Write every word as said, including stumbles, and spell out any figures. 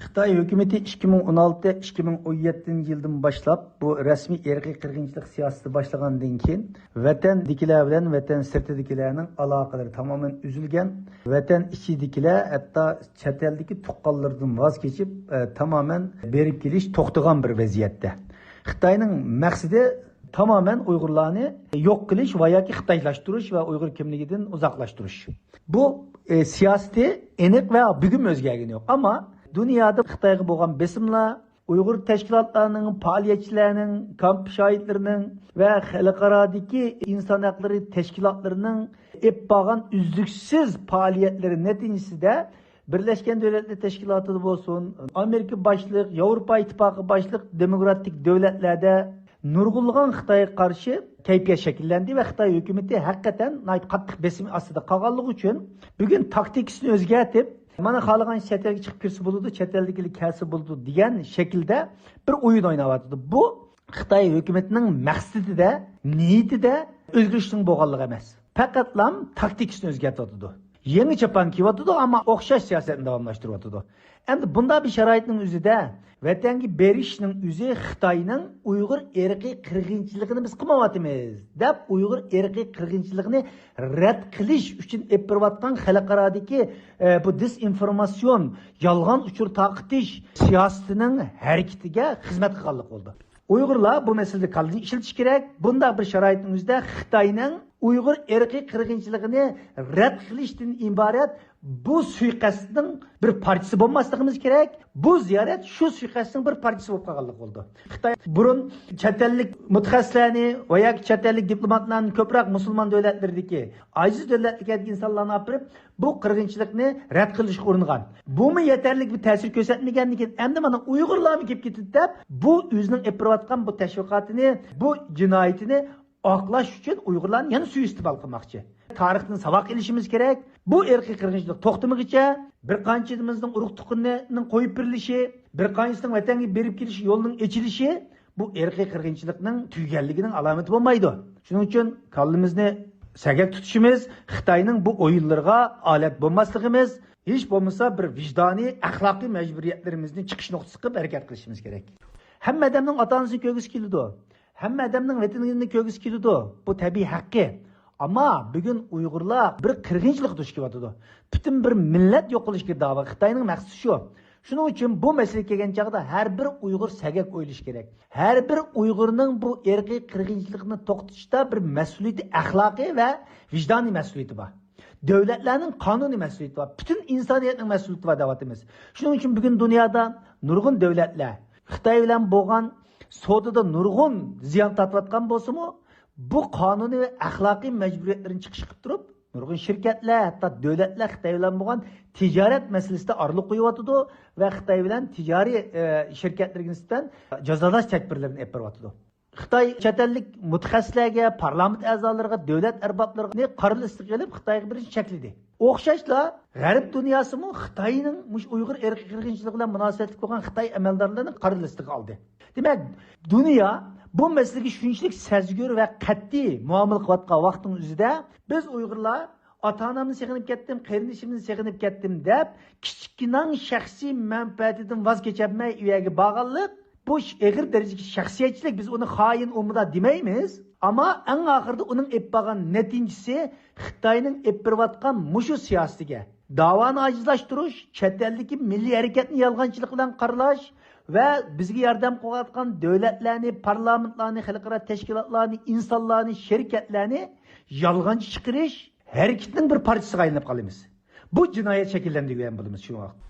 خىتاي ھۆكۈمىتى ئىككى مىڭ ئون ئالتە، ئىككى مىڭ ئون يەتتىنچى يىلدىن باشلاپ بۇ رەسمىي ئىرقىي قىرغىنچىلىق سىياسىتى باشلىغاندىن كېيىن، ۋەتەندىكىلەر بىلەن ۋەتەن سىرتىدىكىلەرنىڭ ئالاقىلىرى تامامەن ئۈزۈلگەن، ۋەتەن ئىچىدىكىلەر ھەتتا چەت ئەلدىكى تۇغقانلىرىدىن ۋاز كېچىپ، ئە، تامامەن بېرىپ كېلىش توختىغان بىر ۋەزىيەتتە. خىتاينىڭ مەقسىتى تامامەن ئۇيغۇرلارنى يوق قىلىش ۋە ياكى خىتايلاشتۇرۇش ۋە ئۇيغۇر كىملىكىدىن ئۇزاقلاشتۇرۇش. بۇ، ئە، سىياسىتى ئېنىق ۋە بۈگۈن ئۆزگەرگىنى يوق. ئەمما دۇنيادا خىتايغا بولغان بېسىملار، ئۇيغۇر تەشكىلاتلارنىڭ، پائالىيەتچىلەرنىڭ، كامپ شاھىتلىرىنىڭ ۋە خەلقئارادىكى ئىنسان ھەقلىرى تەشكىلاتلىرىنىڭ ئېلىپ بارغان ئۈزلۈكسىز پائالىيەتلىرى نەتىجىسىدە، بىرلەشكەن دۆلەتلەر تەشكىلاتىدا بولسۇن، ئامېرىكا باشلىق، ياۋروپا ئىتتىپاقى باشلىق دېموكراتىك دۆلەتلەردە نۇرغۇنلىغان خىتايغا قارشى كەيپىيات شەكىللەندى ۋە خىتاي ھۆكۈمىتى ھەقىقەتەن ناھايىتى قاتتىق بېسىم ئاستىدا قالغانلىقى ئۈچۈن، بۈگۈن تاكتىكىسىنى ئۆزگەرتىپ، مانا خالىغان چەت ئەلگە چىقىپ كىرسە بولىدۇ، چەت ئەلدىكىلەر كەلسە بولىدۇ دېگەن شەكىلدە بىر ئويۇن ئويناۋاتىدۇ. بۇ خىتاي ھۆكۈمىتىنىڭ مەقسىتىدە، نىيىتىدە ئۆزگىرىشنىڭ بولغانلىقى ئەمەس. پەقەتلام تاكتىكىسىنى ئۆزگەرتىۋاتىدۇ. يېڭى چاپان كىيىۋاتىدۇ، ئەمما ئوخشاش سىياسەتنى داۋاملاشتۇرۇۋاتىدۇ. ئەمدى بۇنداق بىر شارائىتنىڭ ئۆزىدە ۋەتەنگە بېرىشنىڭ ئۆزى خىتاينىڭ ئۇيغۇر ئىرقىي قىرغىنچىلىقىنى بىز قىلمايۋاتىمىز دەپ، ئۇيغۇر ئىرقىي قىرغىنچىلىقىنى رەت قىلىش ئۈچۈن ئېلىپ بېرىۋاتقان خەلقئارادىكى، ئە، بۇ دېزىنفورماتسىيون، يالغان ئۇچۇر تارقىتىش سىياسىتىنىڭ ھەرىكىتىگە خىزمەت قىلغانلىق بولىدۇ. ئۇيغۇرلار بۇ مەسىلىدە كاللىنى ئىشلىتىشى كېرەك. بۇنداق بىر شارائىتنىڭ ئۆزىدە خىتاينىڭ ئۇيغۇر ئىرقىي قىرغىنچىلىقىنى رەت قىلىشتىن ئىبارەت بۇ سۇيىقەستنىڭ بىر پارچىسى بولماسلىقىمىز كېرەك. بۇ زىيارەت شۇ سۇيىقەستنىڭ بىر پارچىسى بولۇپ قالغانلىق بولىدۇ. خىتاي بۇرۇن چەت ئەللىك مۇتەخەسسىسلەرنى ۋە ياكى چەت ئەللىك دىپلوماتلارنى كۆپرەك مۇسۇلمان دۆلەتلىرىدىكى، ئاجىز دۆلەتلەرگە ئىنسانلارنى ئاپىرىپ، بۇ قىرغىنچىلىقنى رەت قىلىشقا ئۇرۇنغان. بۇمۇ يېتەرلىك بىر تەسىر كۆرسەتمىگەندىن كېيىن، ئەمدى مانا ئۇيغۇرلارمۇ كېلىپ كېتىدۇ دەپ، بۇ ئۆزىنىڭ ئېلىپ بېرىۋاتقان بۇ تەشۋىقاتىنى، بۇ جىنايىتىنى ئاقلاش ئۈچۈن ئۇيغۇرلارنى يەنە سۇيىئىستېمال قىلماقچى. تارىختىن ساۋاق ئېلىشىمىز كېرەك. بۇ ئىرقىي قىرغىنچىلىق توختىمىغىچە، بىر قانچىمىزنىڭ ئۇرۇق تۇغقىنىنىڭ قويۇپ بېرىلىشى، بىر قانچىسىنىڭ ۋەتەنگە بېرىپ كېلىش يولىنىڭ ئېچىلىشى، بۇ ئىرقىي قىرغىنچىلىقنىڭ تۈگىگەنلىكىنىڭ ئالامىتى بولمايدۇ. شۇنىڭ ئۈچۈن كاللىمىزنى سەگەك تۇتۇشىمىز، خىتاينىڭ بۇ ئويۇنلىرىغا ئالەت بولماسلىقىمىز، ھېچ بولمىسا بىر ۋىجدانىي، ئەخلاقىي مەجبۇرىيەتلىرىمىزنى چىقىش نۇقتىسى قىلىپ ھەرىكەت قىلىشىمىز كېرەك. ھەممە ئادەمنىڭ ئاتا-ئانىسىنى كۆرگۈسى كېلىدۇ. ھەممە ئادەمنىڭ ۋەتىنىنى كۆرگۈسى كېلىدۇ. بۇ تەبىئىي ھەققى. ئەمما بۈگۈن ئۇيغۇرلار بىر قىرغىنچىلىققا دۇچ كېلىۋاتىدۇ. پۈتۈن بىر مىللەت يوق قىلىش كىردى. خىتاينىڭ مەقسىتى شۇ. شۇنىڭ ئۈچۈن بۇ مەسىلە كەلگەن چاغدا ھەر بىر ئۇيغۇر سەگەك ئويلىشى كېرەك. ھەر بىر ئۇيغۇرنىڭ بۇ ئىرقىي قىرغىنچىلىقنى توختىتىشتا بىر مەسئۇلىيىتى، ئەخلاقىي ۋە ۋىجدانىي مەسئۇلىيىتى بار. دۆلەتلەرنىڭ قانۇنىي مەسئۇلىيىتى بار. پۈتۈن ئىنسانىيەتنىڭ مەسئۇلىيىتى بار دەۋاتىمىز. شۇنىڭ ئۈچۈن بۈگۈن دۇنيادا نۇرغۇن دۆلەتلەر خىتاي بىلەن بولغان سودىدا نۇرغۇن زىيان تارتىۋاتقان بولسىمۇ، بۇ قانۇنىي ۋە ئەخلاقىي مەجبۇرىيەتلىرىنى چىقىش قىلىپ تۇرۇپ، نۇرغۇن شىركەتلەر، ھەتتا دۆلەتلەر خىتاي بىلەن بولغان تىجارەت مەسىلىسىدە ئارىلىق قويۇۋاتىدۇ ۋە خىتاي بىلەن تىجارىي، ئە، شىركەتلىرىگە نىسبەتەن جازالاش تەدبىرلىرىنى ئېلىپ بېرىۋاتىدۇ. خىتاي چەت ئەللىك مۇتەخەسسىسلەرگە، پارلامېنت ئەزالىرىغا، دۆلەت ئەربابلىرىنى قارا لىستىغا ئېلىپ، خىتايغا بېرىشنى چەكلىدى. ئوخشاشلا، غەرب دۇنياسىمۇ خىتاينىڭ مۇشۇ ئۇيغۇر ئىرقىي قىرغىنچىلىقى بىلەن مۇناسىۋەتلىك بولغان خىتاي ئەمەلدارلىرىنى قارا لىستىغا ئالدى. دېمەك، دۇنيا بۇ مەسىلىگە شۇنچىلىك سەزگۈر ۋە قەتئىي مۇئامىلە قىلىۋاتقان ۋاقىتنىڭ ئۆزىدە، بىز ئۇيغۇرلار ئاتا-ئانامنى سېغىنىپ كەتتىم، قېرىندىشىمنى سېغىنىپ كەتتىم دەپ، كىچىككىنە شەخسىي مەنپەئەتىدىن ۋاز كېچەلمەي ئۇ يەرگە بارغانلىق، بۇ ئېغىر دەرىجىدىكى شەخسىيەتچىلىك. بىز ئۇنى خائىن ئۇمىدا دېمەيمىز، ئەمما ئەڭ ئاخىرىدا ئۇنىڭ ئېلىپ بارغان نەتىجىسى خىتاينىڭ ئېلىپ بېرىۋاتقان مۇشۇ سىياسىتىگە، داۋانى ئاجىزلاشتۇرۇش، چەت ئەلدىكى مىللىي ھەرىكەتنى يالغانچىلىق بىلەن قارىلاش ۋە بىزگە ياردەم قىلىۋاتقان دۆلەتلەرنى، پارلامېنتلارنى، خەلقئارا تەشكىلاتلارنى، ئىنسانلارنى، شىركەتلەرنى يالغانچى چىقىرىش ھەرىكىتىنىڭ بىر پارچىسىغا ئايلىنىپ قالىمىز. بۇ جىنايەت شەكىللەندۈرگەن بولىمىز شۇ ۋاقىت.